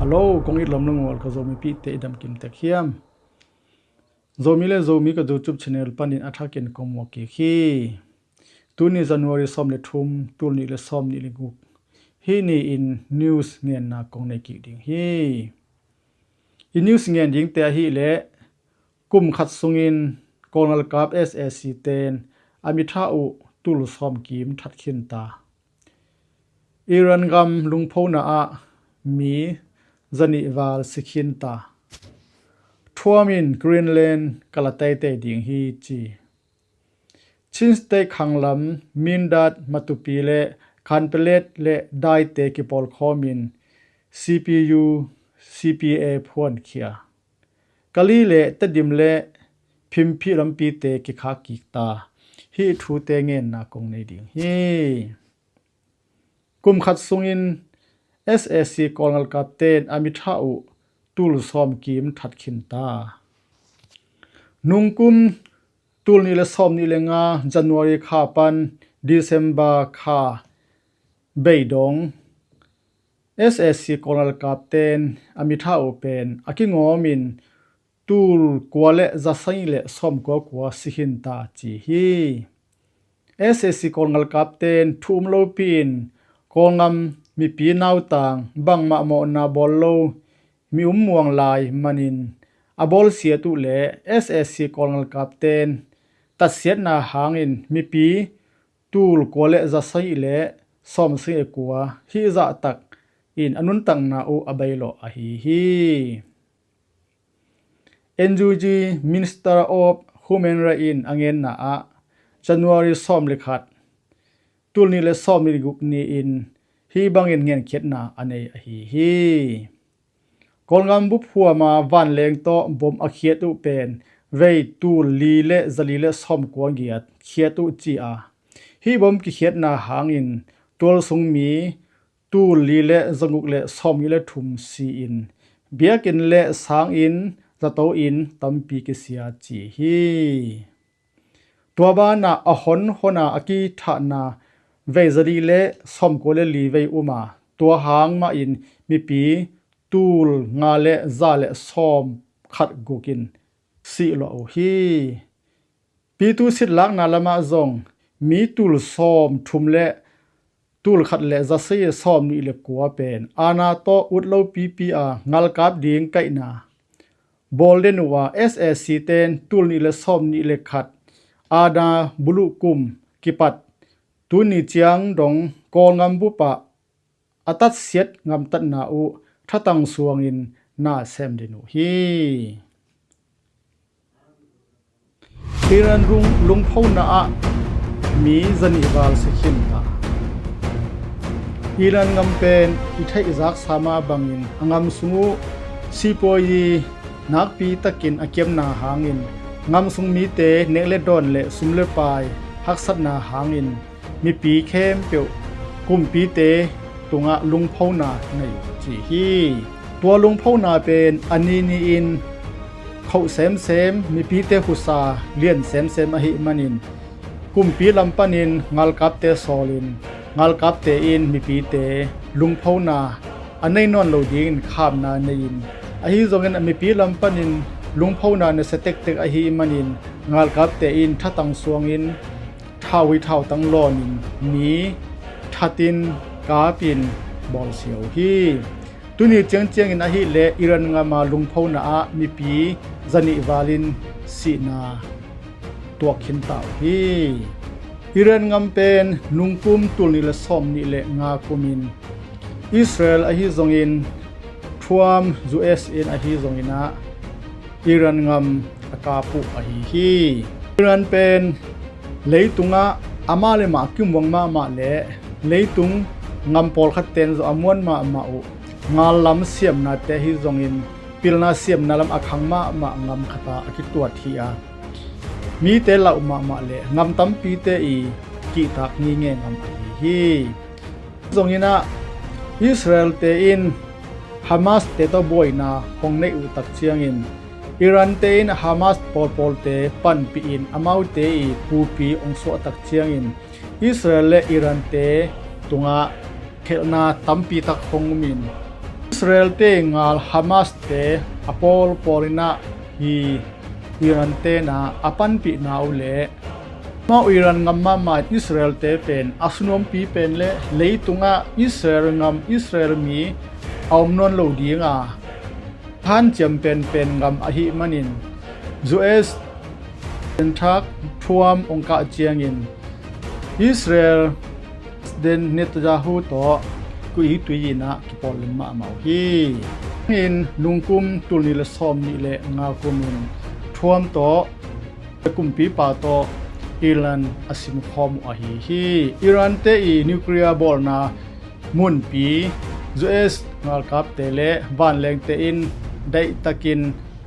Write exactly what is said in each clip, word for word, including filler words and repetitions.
Lo kong it lam lungual ka Zomipihte i damkim tek hiam? Zomi le Zomi ka YouTube channel panin a thakin kong muak kik hi. Tuni January sawm le thum, tul nih le sawm nih le guk, hih ni-in news ngenna kong nei kik ding hi. I news ngen dingte ahih leh, kum khat sungin Kawl ngalkap S A C ten a mitha uh tul sawm kim that khin ta. Iran gam lungphona ah mi zanih val si khin ta. Trump in Greenland ka la teitei ding hi ci. Chin State khanglam Mindat, Matupi le Kanpetlet le daite kipawlkhawmin C P U, C P A phuankhia. Kali le Tedim le Phimphi lampite kikhak kik ta. Hih thute ngenna kong nei ding hi. Kum khat sungin S A C Kawl ngalkap ten a mitha uh tul sawm kim that khin ta. Nungkum tul nih le sawm nih le nga January kha pan December kha beidong S A C Kawl ngalkap ten a mitha uh pen a kingawmin tul kua le za sagih le sawm kua kua si khin ta ci hi. S A C Kawl ngalkap ten thu um lopi-in Kawlgam mipi nautang bangmah mawhna bawl lo mi um muang lai manin a bawlsiat uh le S A C Kawl ngalkap ten tatsiatna hangin mipi tul kua le za sagih le sawm sagih le kua hih zahtak in a nuntakna uh a beilawh ahi hi. N U G Minister of Human Rights in a ngenna ah January sawm le khat, tul nih le sawm nih le guk ni-in hih bangin ngenkhiatna a nei ahi hi. Kawlgam bup huama vanleng tawh bom a khiat uh pen vei tul li le za li le sawm kua giat khiat uh ci a, hih bom kikhiatna hangin tualsung mi tul li le za guk le sawm nih le thum si-in biakinn le sanginn zato in tampi kisia ci hi. Tua banah a hon hona a kithahna vei za li le sawm kua le li vei um a, tua hang mahin mipi tul nga le za le sawm khat guk in sih luah uh hi. Pitu sit lakna lamah zong mi tul sawm thum le tul khat le za sagih sawm nih le kua pen aana tawh ut lo pipi a ngalkap ding kaihna bawl den uh a, S A C ten tul nih le sawm nih le khat aana buluh kum kipat tuni ciang dong Kawlgam bup ah a tatsiat ngamtatna uh thatang suangin na sem den uh hi. Iran rung lungphona ah mi zanih val si khin ta. Iran gam pen i theih zaksa mah bangin a gam sung uh sipuazi nakpi takin a kiamna hangin gam sung mite nek le dawn le sum le pai haksatna hangin mipi khempeuh kumpite tungah lungphona nei uh ci hi. Tua lungphona pen a ni ni-in khoh semsem, mipite husa lian semsem ahih manin kumpi lam panin ngalkapte sawlin ngalkapte in mipite lungphona a nei nawn lo dingin khamna nei-in, ahi zongin a mipi lam panin lungphona nasia tektek ahih manin ngalkapte in thatang suangin thauhi thautang lawnin mi thatin kapin bawlsia uh hi. Tuni ciangciangin ahih leh Iran gama lungphona ah mipi zanih valin sihna tuak khin ta uh hi. Iran gam pen nungkum tul nih le sawm nih le nga kumin Israel ahi zongin Trump U S in ahi zongin ah Iran gam a kap uh ahi hi. Iran pen leitungah amah le mah kimuang mahmah le leitung gam pawlkhat ten zong a muan mahmah uh ngal lam siamnate ahi zongin pilna siamna lam a khang mahmah gam khata a kituat hi a, mite lauh mahmah le gam tampite i kihtak ngingei gam ahi hi. Zongin ah Israel-te in Hamas-te tawh buaina hong neih uh tak ciangin Iran-te in Hamas pawlpawlte panpihin amaute i pupi hong suah tak ciangin Israel le Iran-te tungah khelhna tampi tak hong umin Israel te ngal Hamas te a pawl pawl in ah hi Iran te na a panpihna uh leh amau Iran ngam mahmah in Israel te pen a sunuampi pen le leitungah Israel ngam Israel mi a om nawn lo ding a hanciam penpen ngam ahih manin U S President Trump hong kah ciangin Israel President Netanyahu tawh kuih tui in ah kipawl lem mahmah uh hi. In lungkum tul nih le sawm nih le nga kum in Trump tawh kumpipa tawh Iran a simkhawm uh ahi hi. Iran te i nuclear bawlna munpi U S ngalkapte le vanlengte in daihtakin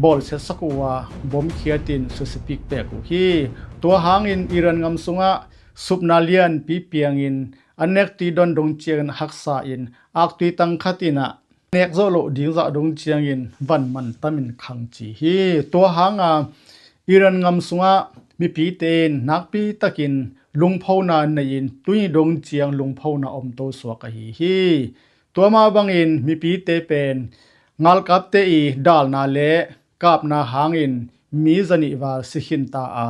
bawlsiatsak uh a bomkhiat in susiapik pek uh hi. Tua hangin Iran ngam sungah supna lianpi piangin a nek tui don dong ciangin haksa in aktui tang khat in ah nek zawh loh ding zah dong ciangin van mantamin khang ci hi. Tua hanga Iran ngam sungah mipite in nakpi takin lungphona nei in tuni dong ciang lungphona omto suak ahi hi. Tua mah bangin mipite pen ngalkapte i dalna le kapna hangin mi zanih val si khin ta a,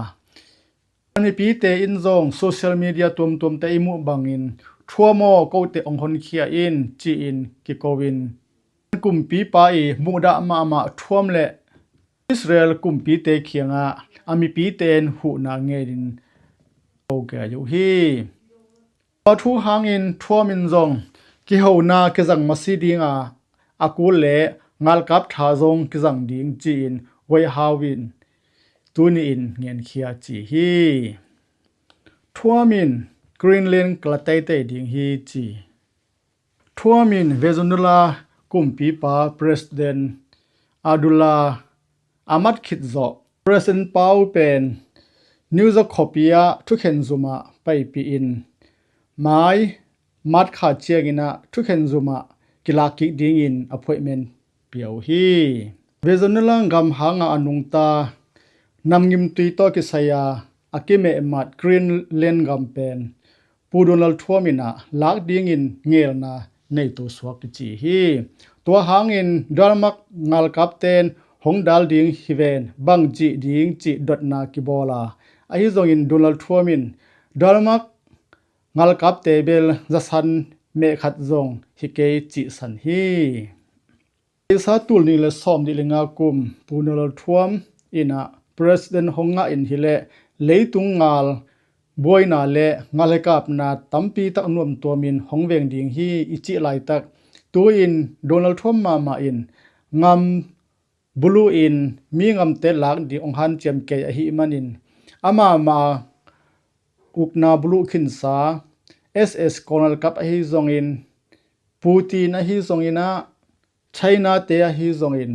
mipite in zong social media tuamtuamte i muh bangin Trump aw, kote ong honkhia in ci-in kiko in kumpipa i muhdah mahmah Trump le Israel kumpite kiangah a mipite in huhna ngenin ko kei uh hi. Tua thu hangin Trump in zong kihona kizang masi dinga a kul le ngalkap tha zong kizang ding ci-in White House in tuni in ngenkhia ci hi. Trump in Greenland ka la teitei ding hi ci. Trump in Venezuela kumpipa President Maduro a mat khit zawh President pa uh pen New York khuapi ah thukhen zum ah paipih in mai March kha ciangin ah thukhen zum ah kilak kik dingin appointment pia uh hi. Venezuela gam hanga a nungta namgimtui tawh kisai a a kimehmat Greenland gam pen Pu Donald Trump in ah lak dingin ngelna neitu suak kici hi. Tua hangin Denmark ngalkapten hong dal ding hi ven, bang cih ding cih dotna kibawl a, ahi zongin Donald Trump in Denmark ngalkapte bel zasan mehkhat zong hi kei cihsan hi. Isa tul nih le sawm nih le nga kum Pu Donald Trump in ah President hong ngah in hileh leitung ngal buaina le ngalhekapna tampi tak nuamtuamin hong veng ding hi i cih laitak, tu-in Donald Trump mahmah in ngam buluh in mi ngamte lak ding hong hanciam kei ahih manin ama mah ukna buluh khinsa S S Colonel Cup ahi zongin Putin ahi zongin ah China te ahi zongin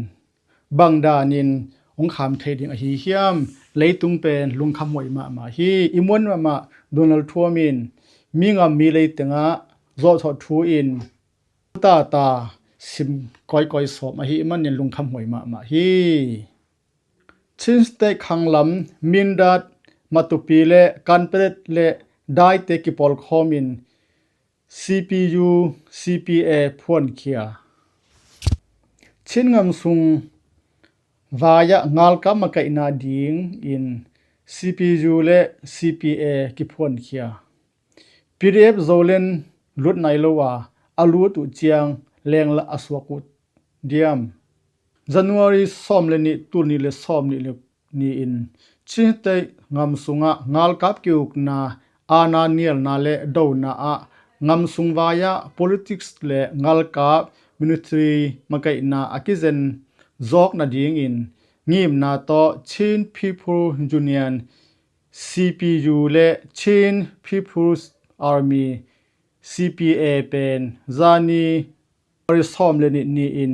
bang danin hong kham thei ding ahi hiam? Leitung pen lungkham huai mahmah hi. I muan mahmah Donald Trump in mi ngam mi lei tengah zawhthawh thu in tata sim kawikawi sawm ahih manin lungkham huai mahmah hi. Chin State khanglam Mindat, Matupi le Kanpetlet le daite kipawlkhawmin C P U, C P A phuankhia. Chin ngam sung vai-ah ngalkap makaihna dingin C P U le C P A kiphuankhia. P D F Zoland lut nai lo a, a lut uh ciang lengla a suak uh diam? January sawm le nih, tul nih le sawm nih le ni-in Chin State ngam sungah ngalkap kiukna, aana nialna le dona ah ngam sung vai-ah politics le ngalkap ministry makaihna a kizen zawk nadingin ngimna tawh Chin People Union, C P U le Chin People's Army, C P A pen zani January sawm le nih ni-in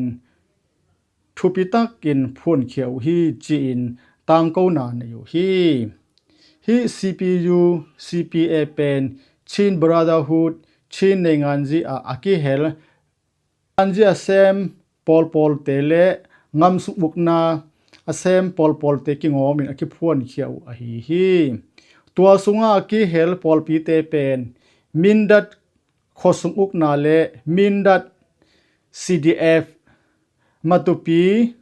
thupi takin phuankhia uh hi ci-in tangkona nei uh hi. Hih C P U, C P A pen Chin Brotherhood, Chin Neinganzi ah a kihel, nganzi a sem pawlpawlte le ngamsung ukna a sem pawlpawlte kingawmin a kiphuankhia uh ahi hi. Tua sungah a kihel pawlpite pen Mindat khuasung ukna le Mindat C D F Matupi,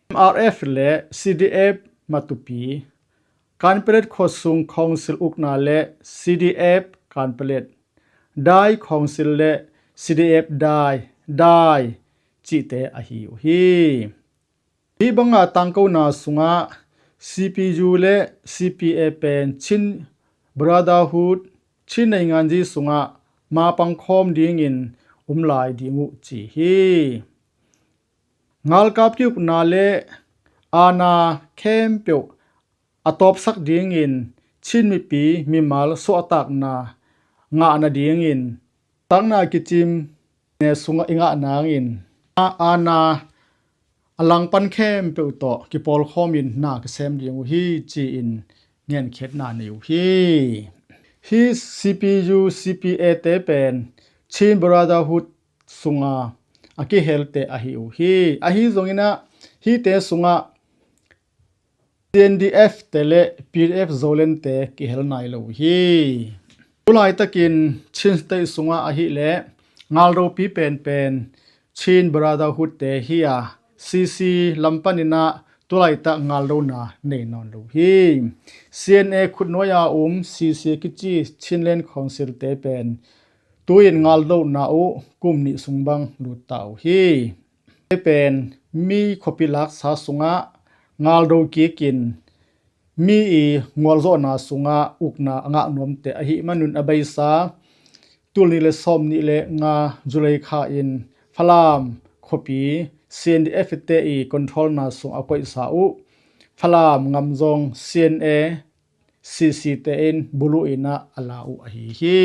M R F le C D F Matupi, Kanpalet khuasung council ukna le C D F Kanpalet, Dai council le C D F Dai, Dai cihte ahi uh hi. Hih banga tangkona sungah C P U le C P A pen Chin Brotherhood, Chin Neinganji sungah mapang khawm dingin um lai ding uh ci hi. Ngalkap kiukna le aana khempeuh a tawpsak dingin Chin mipi mimal suahtakna ngah nadingin takna kicim ne sungah i ngah nangin a, aana a langpan khempeuh tawh kipawlkhawmin na kisem ding uh hi ci-in ngenkhiatna nei uh hi. Hih C P U, C P A te pen Chin Brotherhood sunga a kihelte ahi uh hi. Ahi zonginah hihte sungah C N D F te le P D F Zoland te kihel nai lo uh hi. Tulaitakin Chin State sungah ahileh ngaldopi penpen Chin Brotherhood te hi a, C C lam paninah tulaitak ngaldona nei nawn lo hi. C N A khutnuai-a um C C kici Chinland Council te pen tu-in ngaldona uh kum nih sung bang lut ta uh hi. Te pen mi khuapi laksa sungah ngaldo kikin mi i ngualzawhna sungah ukna a ngah nuamte ahih manun a beisa tul nih le sawm nih le nga July kha in Falam khuapi C N D F te i controlna sung a koihsa uh Falam ngam zong C N A C C te in buluh inah a la uh ahi hi.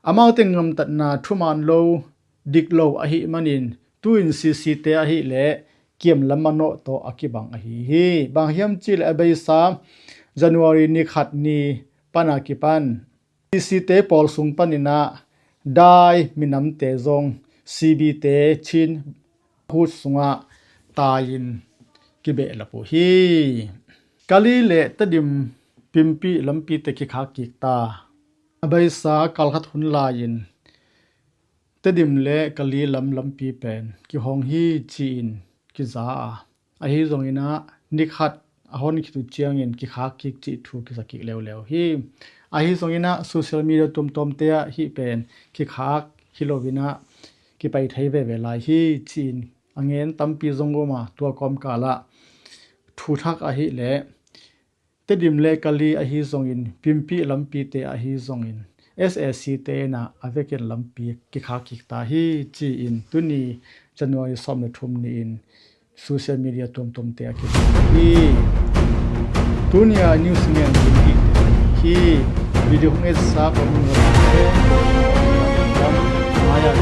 Amaute ngamtatna thuman lo dik lo ahih manin tu-in C C te ahileh kiamlam manawh tawh a kibang ahi hi. Bang hiam cihleh a beisa January ni khat ni pana kipan C C te pawl sung paninah Dai minamte zong C B te Chin hut sungah tai-in kibehlap uh hi. Kali le Tedim Pimpih lampite kikhak kik ta. A beisa kalkhat hun lai-in Tedim le Kali lam lampi pen kihong hi ci-in kiza a, ahi zonginah nikhat a hon khit uh ciangin kikhak kik cih thu kiza kik leuleu hi. Ahi zonginah social media tuamtuamte ah hih pen kikhak hi loinah kipai thei veve lai hi ci-in a ngen tampi zong um a, tua kawmkalah thuthak ahileh Tedim le Kali ahi zongin Pimpih lampite ahi zongin S A C te inah a vekin lampi kikhak kik ta hi ci-in tuni January sawm le thum ni-in social media tuamtuamte a kibang hi. Tunia news ngen ding hi. Video hong etsa kong maya